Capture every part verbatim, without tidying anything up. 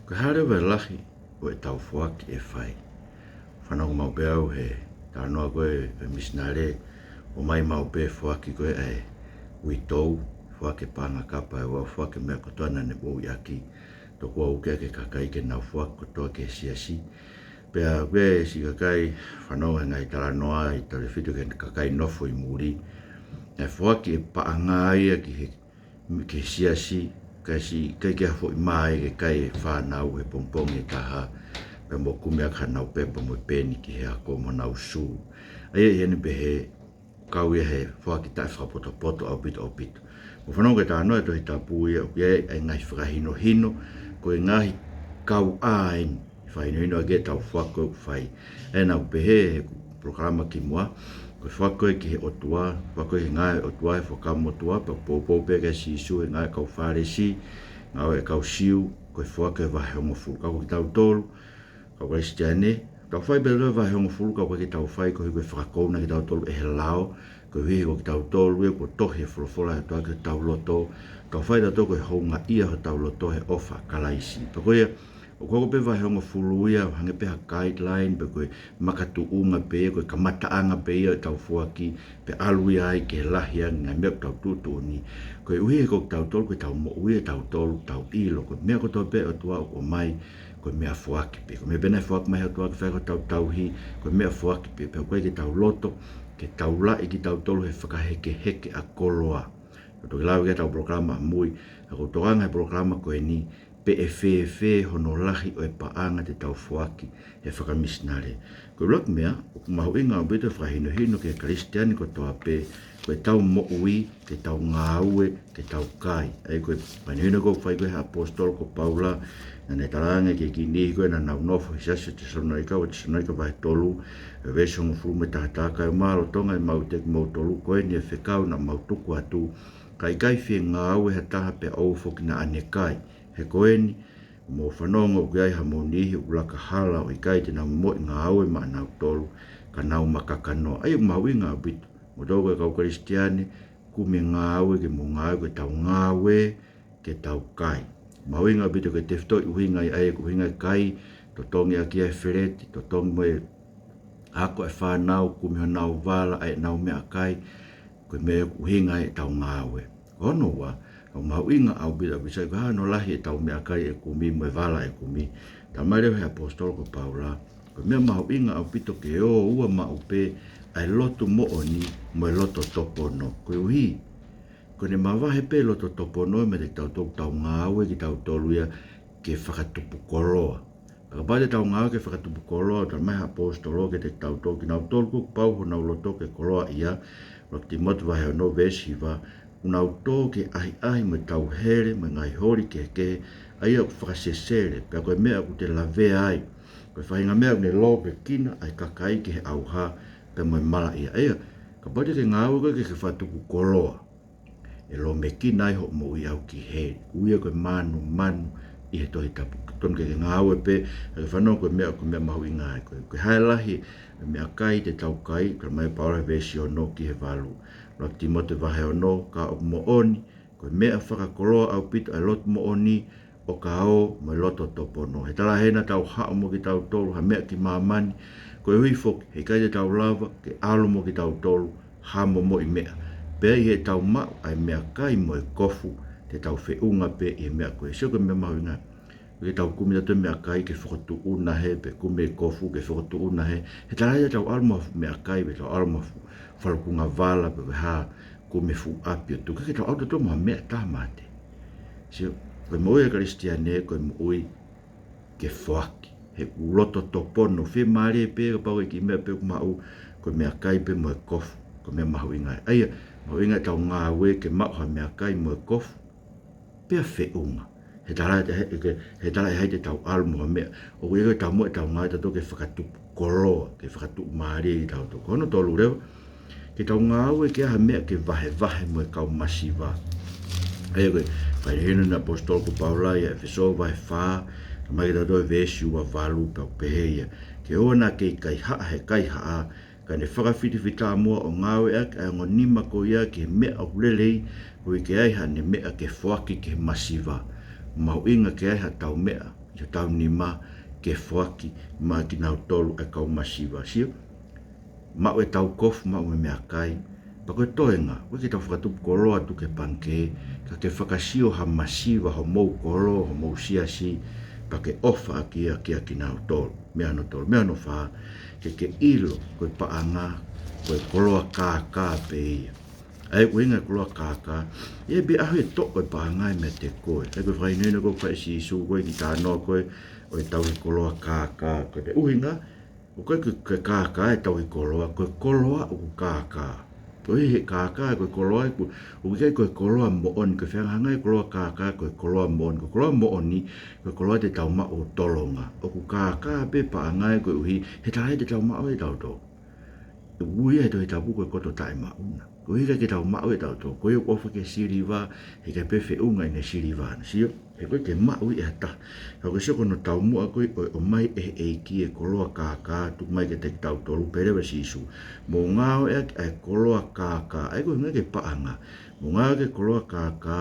Ko e hā leva e lahi ʻo ʻetau foaki ʻe fai? Fanongo maʻu pē au he talanoa ko ē ʻa e misinale, ʻomai maʻu pē foaki ko ē ʻa e uitou, foaki e paʻanga kapa ʻe ua, foaki e meʻa kotoa naʻa ne moʻui ʻaki, tokua ʻoku ʻi ai e kakai ke nau foaki kotoa ki he siasi. Pea ko e siʻi kakai fanongo he ngaahi talanoa ʻi he taʻu fitu ki he kakai nofo ʻi muli, ʻa e foaki e paʻanga ia ki he ki he siasi, kae siʻi, ʻikai ke ha foʻi mā ia ke kai e fānau he pongipongi ʻe taha, pea mo kumi ʻaki haʻanau pepa mo e peni ki he ako mo ʻenau sū. ʻA ia ʻi heʻene pehē, kau ia he foaki taʻefakapotopoto ʻaupito ʻaupito. Mou fanongo ki he talanoa ʻa e Tohi Tapu ia, ʻoku ʻi ai e ngaahi fakahinohino, ko e ngaahi kauʻā eni ʻe fakahinohino ʻaki ʻetau foaki ʻoku fai. ʻA ia naʻa ku pehē he polokalama kimuʻa, ko e foaki ko ē ki he ʻOtua, foaki ko ē ki he ngāue ʻa e ʻOtua, he Fuakava Motuʻa, pea poupou pē ki ai ʻa Sīsū he ngāue ʻa e kau Fālesi, ngāue ʻa e kau Siu, ko e foaki ʻo e vahehongofulu. Ka ko kitautolu, kau Kalisitiane, tau fai pē ʻa e vahehongofulu, ka ʻoku ʻikai ke tau fai koeʻuhi ko e fakakouna kitautolu ʻe he lao, koeʻuhi ko kitautolu ia kuo tohi e folofola ʻa e ʻOtua ki hotau loto, tau fai tautolu ko e houngaʻia hotau loto he ʻofa ʻa Kalaisi. Pea ko ia, ʻoku hoko pē vahehongofulu ia ʻo hangē pē ha guideline, pe ko e makatuʻunga pē ia, ko e kamataʻanga pē ia ʻo ʻetau foaki, pea ʻalu ia ai ki he lahi ange e ngaahi meʻa ʻoku tau tuʻutuʻuni. Koeʻuhi he ko kitautolu, ko ʻetau moʻui ʻatautolu, tau ʻilo, ko e meʻa kotoa pē ʻa e ʻOtua ʻoku ʻomai, ko e meʻafoaki pē. Ko e meʻa pē naʻe foaki mai ʻe he ʻOtua ke fai hotau tauhi, ko e meʻafoaki pē, pea ʻoku ʻikai ke tau loto ke taulaʻi kitautolu he fakahekeheke ʻa e koloa. Ka toki lau ki ai ʻetau polokalama ʻamui, ka ʻoku ou tokanga he polokalama ko eni, pe ʻe fēfē hono lahi ʻo e paʻanga te tau foaki he fakamisinale. Ko e ʻuluaki meʻa, ʻoku mahuʻinga ʻaupito e fakahinohino ki he Kalisitiane kotoa pē, ko ʻetau moʻui, ke tau ngāue, ke tau kai. ʻA ia ko e fakahinohino ʻoku fai ko ē ʻe he ʻaposetolo ko Paula, naʻa ne talaange ki he kiʻi niʻihi ko ē naʻa nau nofo he siasi ʻo Tesalonaika, ʻa Tesalonaika vahe tolu, ʻa e veesi hongofulu mā taha, kae ʻumaʻā lolotonga ʻemau ʻiate kimoutolu, ko eni e fekau naʻa mau tuku atu, ka ʻikai fie ngāue ha taha pea ʻoua foki naʻa ne kai. He ko eni, mou fanongo ʻoku ʻi ai hamou niʻihi ʻoku laka hala ʻo ʻikai te nau moʻi ngāue maʻanautolu, ka nau makakanoa. ʻA ia ʻoku mahuʻinga ʻaupito, moutolu ko e kau Kalisitiane, kumi e ngāue ke mou ngāue, ko ʻetau ngāue ke tau kai. Mahuʻinga ʻaupito ke tefitoʻi ʻuhinga ia, ʻa ia ko e ʻuhinga e kai, totongi ʻaki e feleti, totongi mo e ako e fānau, kumi honau vala, ʻa ʻenau meʻakai, ko e meʻa ʻoku ʻuhinga ai ʻetau ngāue. Ko hono ua, ʻoku mahuʻinga ʻaupito ʻaupito, sai ko e hā hono lahi ʻetau meʻakai ʻe kumi mo e vala ʻe kumi. Talamai leva ʻe he ʻaposetolo ko Paula, ko e meʻa mahuʻinga ʻaupito ke ō ua maʻu pē ʻa e lotu moʻoni mo e loto topono. Koeʻuhi, ko ʻene mavahe pē loto topono meiate kitautolu ʻoku tau ngāue kitautolu ia ke fakatupu koloa. Ka kapau te tau ngāue ke fakatupu koloa, talamai ʻe he ʻaposetolo kiate kitautolu, kinautolu kuo pau honau loto ke koloaʻia, ʻuluaki Tīmote vahe ono veesi hiva, ʻoku nau tō ki he ʻahiʻahi mo e tauhele mo e ngaahi holi kehekehe, ʻa ia ʻoku fakasesele, pea ko e meʻa ʻoku te lavea ai. Ko e faʻahinga meʻa ʻoku ne lōpekina ʻa e kakai ki he ʻauha, pea mo e malaʻia. ʻA ia, kapau te ke ngāue koe ke ke fakatupu koloa, ʻe lōmekina ai hoʻo moʻui ʻaʻau ki heli. ʻOku ui ia ko e mānumanu ʻi he Tohi Tapu. Tonu ke ke ngāue pē, ʻa ke fanongo ko e meʻa, ko e meʻa mahuʻinga ai. Ko e, ko e hā e lahi e meʻakai te tau kai, talamai ʻe Paula he veesi ono ki he valu. ʻUluaki Tīmote vahe ono, ka ʻoku moʻoni, ko e meʻa fakakoloa ʻaupito ʻa e lotu moʻoni, ʻo ka ō mo e loto topono. He talaʻehai naʻa tau haʻu mo kitautolu ha meʻa ki māmani, koeʻuhi foki, he ʻikai te tau lava ke ʻalu mo kitautolu ha momoʻi meʻa. Pea ʻi heʻetau maʻu ʻa e meʻakai mo e kofu, te tau feʻunga pē ʻi he meʻa ko ē. Sio ko e meʻa mahuʻinga. Ke tau kumi tautolu e meʻakai ke fokotuʻuna hē, pe kumi e kofu ke fokotuʻuna hē. He talaʻehai te tau ʻalu mo ha fuʻu meʻakai, pe tau ʻalu mo ha fuʻu falukunga vala, pe ko e hā, kumi e fuʻu ʻapi ʻo tuku, ke tau ʻalu tautolu mo ha meʻa ʻe taha mate. Sio, ko e moʻui ʻa e Kalisitiane, ko e moʻui ke foaki. He ʻoku loto topono, fiemālie pē kapau ko e kiʻi meʻa pē ʻoku maʻu, ko e meʻakai pē mo e kofu, ko e meʻa mahuʻinga ai. ʻA ia, mahuʻinga ʻetau ngāue ke maʻu ha meʻakai mo e kofu, pea feʻunga. He talaʻehai, he, he, he talaʻehai te tau ʻalu mo ha meʻa. ʻOku ʻikai ko ʻetau moʻui, ʻetau ngāue tautolu ke fakatupu koloa, ke fakatuʻumālie kitautolu. Ko hono tolu leva, ke tau ngāue ke ʻai ha meʻa ke vahevahe mo e kau masiva. ʻA ia ko e fakahinohino ʻa e ʻaposetolo ko Paula ʻia ʻEfesō vahe fā, talamai kiate kitautolu he veesi ua valu pea ʻoku pehē ia. Ke ʻoua naʻa kei kaihaʻa he kaihaʻa, ka ne fakafitafitaʻa muʻa ʻo ngāueʻaki ʻa e ongo nima ko ia ki he meʻa ʻoku lelei, koeʻuhi ke ʻai haʻane meʻa ke foaki ki he masiva. Mahuʻinga ke ʻai haʻatau meʻa ki hotau nima ke foaki maʻa kinautolu ʻa e kau masiva. Sio, maʻu ʻetau kofu, maʻu e meʻakai, pea ko e toenga, ʻoku ʻikai ke tau fakatupu koloa atu ki he pangikē, ka ke fakasio ha masiva homou kolo, homou siasi, pea ke ʻofa ʻaki ia kia kinautolu. Meʻa hono tolu. Meʻa hono fā, ke ke ʻilo ko e paʻanga ko e koloa kākā pē ia. ʻA ia ko e ʻuhinga e koloa kākā, ʻe ʻi ai pē ʻaho ʻe toʻo e paʻanga ia meiate koe. ʻA ia ko e fakahinohino ko ē ʻoku fai ʻe Sīsū ko ē ki he talanoa ko ē ʻo e tauhi koloa kākā. Ko e ʻuhinga, ʻoku ʻikai ko e kākā e tauhi koloa, ko e koloa ʻoku kākā. Koeʻuhi he kākā, ko e koloa ʻoku, ʻoku ʻikai ko e koloa moʻoni, ko e fehangahangai e koloa kākā, ko e koloa moʻoni, ko e koloa moʻoni, ko e koloa te tau maʻu ʻo tolonga. ʻOku kākā pē paʻanga ia koeʻuhi he taʻe te tau maʻu ia ʻetautolu. ʻOku ui ia he Tohi Tapu ko e koto taʻemaʻu na. Koeʻuhi ʻikai ke tau maʻu ia ʻetautolu. Ko ia ʻoku ʻofa ki he siliva, heʻikai pē feʻunga ʻene siliva na. Sio, he ʻoku ʻikai ke maʻu ia ʻe ha taha. Ka ko e sio ko hono taumuʻa ko ē ʻo e ʻomai ʻe he ʻEiki e koloa kākā, tuku mai kiate kitautolu, pehē leva ʻe Sīsū, mou ngāueʻaki ʻa e koloa kākā, ʻa ia ko e ʻuhinga ki he paʻanga. Mou ngāueʻaki e koloa kākā,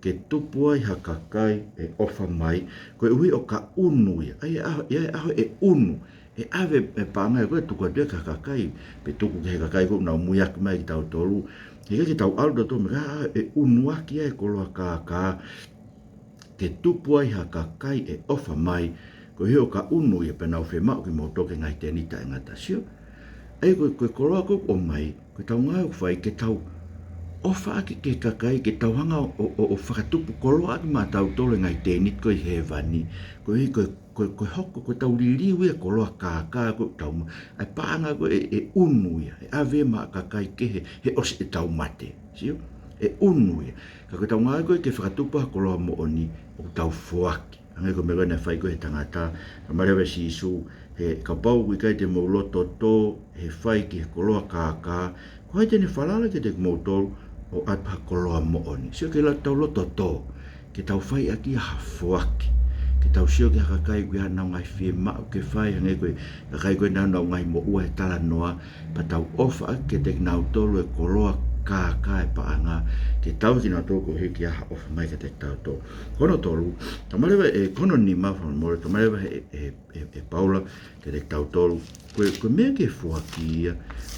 ke tupu ai ha kakai ʻe ʻofa mai, koeʻuhi ʻo ka ʻunu ia. ʻA ia ʻe ʻaho, ʻe ʻaho ʻe ʻunu, ʻe ʻave e paʻanga ia ko ē ʻo tuku atu ia ki ha kakai, pe tuku ki he kakai ko ē ʻoku nau muiaki mai kitautolu. Heʻikai ke tau ʻalu tautolu mei he ʻaho ʻe ʻunuaki ai e koloa kākā, ke tupu ai ha kakai ʻe ʻofa mai, koeʻuhi ʻo ka ʻunu ia pea nau fiemaʻu kimoutolu ki he ngaahi tēniti taʻengata. Sio, ʻa ia ko e, ko e koloa ko ē ʻoku ʻomai, ko ʻetau ngāue ʻoku fai ke tau ʻofa ʻaki ki he kakai, ke tau hanga ʻo, ʻo, ʻo fakatupu koloa ʻaki maʻatautolu e ngaahi tēniti ko ē ʻi hēvani. Koeʻuhi ko e, ko e, ko e hoko, ko ʻetau liliu ia e koloa kākā ko ē ʻoku tau maʻu, ʻa e paʻanga ko ē ʻe, ʻe ʻunu ia, ʻe ʻave maʻa kakai kehe he ʻosi ʻetau mate. Sio? ʻE ʻunu ia. Ka ko ʻetau ngāue ko ē ke fakatupu ha koloa moʻoni, ʻoku tau foaki. Hangē ko e meʻa ko ē naʻe fai ko ē ʻe he tangata, talamai leva ʻe Sīsū, he kapau ʻoku ʻikai te mou loto tō he fai ki he koloa kākā, ko hai te ne falala kiate kimoutolu ʻo ʻoatu ha koloa moʻoni? Sio, ke ʻoua te tau loto tō, ke tau fai ʻaki ha foaki. Ke tau sio ki ha kakai ʻoku ʻi ai haʻanau ngaahi fiemaʻu ke fai, hangē ko e kakai ko ē ʻoku nau ngaahi moʻua he talanoa, pea tau ʻofa ʻaki kiate kinautolu e koloa kākā e paʻanga, ke tauhi kinautolu koeʻuhi ke ʻi ai ha ʻofa mai kiate kitautolu. Ko hono tolu, talamai leva ʻe, ko hono nima, fakamolemole, talamai leva ʻe, ʻe, ʻe, ʻe Paula kiate kitautolu, ko e, ko e meʻa ki he foaki ia,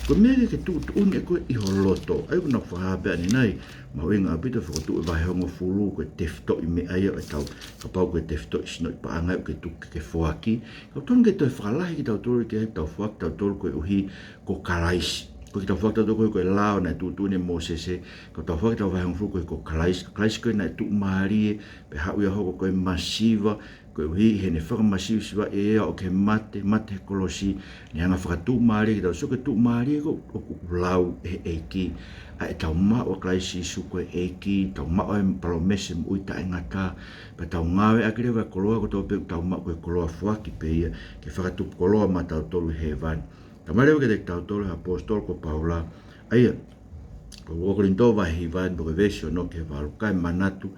ko e meʻa ke ke tuʻutuʻuni ʻe koe ʻi ho loto. ʻA ia ʻoku ou fakahā pē ʻanenai, mahuʻinga ʻaupito fokotuʻu e vahehongofulu, ko e tefitoʻi meʻa ia ʻo ʻetau, kapau ko e tefitoʻi sinoʻi paʻanga ʻoku ke tuku ke ke foaki. Ka ʻoku totonu ke toe fakalahi kitautolu ki ai, tau foaki tautolu koeʻuhi ko Kalaisi. ʻOku ʻikai ke tau foaki tautolu koeʻuhi ko e lao naʻe tuʻutuʻuni ʻe Mōsese, ka tau foaki ʻetau vahehongofulu koeʻuhi ko Kalaisi. Kalaisi ko ē naʻe tuʻumālie, pea haʻu ia ʻo hoko ko e masiva, koeʻuhi heʻene fakamasivesivaʻi ʻa e ʻaho ki he mate, mate he kolosi, ne hanga ʻo fakatuʻumālie kitautolu. Sio, ko e tuʻumālie ko ē ʻoku lau ʻe he ʻEiki, ʻa ʻetau maʻu ʻa Kalaisi Sīsū ko e ʻEiki, tau maʻu ʻa e palōmesi moʻui taʻengata, pea tau ngāueʻaki leva e koloa kotoa pē ʻoku tau maʻu ko e koloa foaki pē ia, ke fakatupu koloa maʻatautolu ʻi hēvani. Talamai leva kiate kitautolu ʻe he ʻaposetolo ko Paula, ʻa ia, ko e ua Kolinitō vahe hiva, pea ko e veesi ono ki he valu, kae manatu,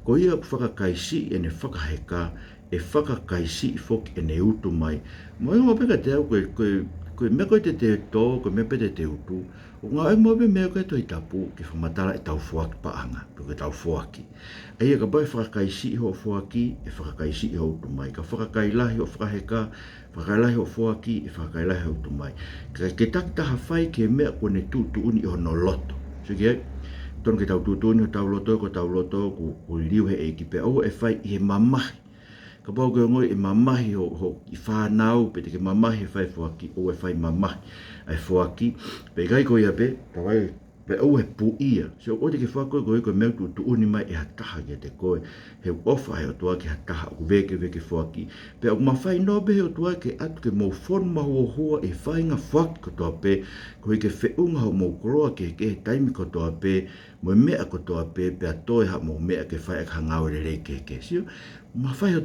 ko ia ʻoku fakakaisiʻi ʻene fakaheka, ʻe fakakaisiʻi foki ʻene utu mai. Mahuʻinga pē kiate au ko e, ko e, ko e meʻa ko ē te te tō, ko e meʻa pē te te utu, ʻoku ngāueʻaki maʻu pē meʻa ko ē Tohi Tapu ke fakamatala ʻetau foaki paʻanga, pe ko ʻetau foaki. ʻA ia kapau ʻe fakakaisiʻi hoʻo foaki, ʻe fakakaisiʻi hoʻo utu mai. Ka fakakailahi hoʻo fakaheka, fakakailahi hoʻo foaki, ʻe fakakailahi hoʻo utu mai. Ka ke takitaha fai ki he meʻa kuo ne tuʻutuʻuni ʻi hono loto. Sio ki ai, totonu ke tau tuʻutuʻuni hotau loto, ko hotau loto ʻoku, ʻoku liliu ʻe he ʻEiki, pea ʻoua ʻe fai ʻi he mamahi. Kapau ʻoku ke ongoʻi ʻe mamahi hoʻo, hoʻo kiʻi fānau, pe te ke mamahi he fai e foaki, ʻoua ʻe fai mamahi ʻa e foaki. Pea ʻikai ko ia pē, ka fai pea ʻoua ʻe puʻia. Sio, ʻoua te ke foaki koe ko e meʻa ʻoku tuʻutuʻuni mai ʻe ha taha kiate koe. He ʻoku ʻofa ʻa e ʻOtua ki ha taha ʻoku vēkeveke foaki. Pea ʻoku mafai noa pē ʻe he ʻOtua ke ʻoatu ke mou fonu mahuohua ʻi he faʻahinga foaki kotoa pē, koeʻuhi ke feʻunga hoʻomou koloa kehekehe he taimi kotoa pē, mo e meʻa kotoa pē, pea toe haʻamou meʻa ke fai ʻaki ha ngāue lelei kehekehe. Sio, mafai ʻe he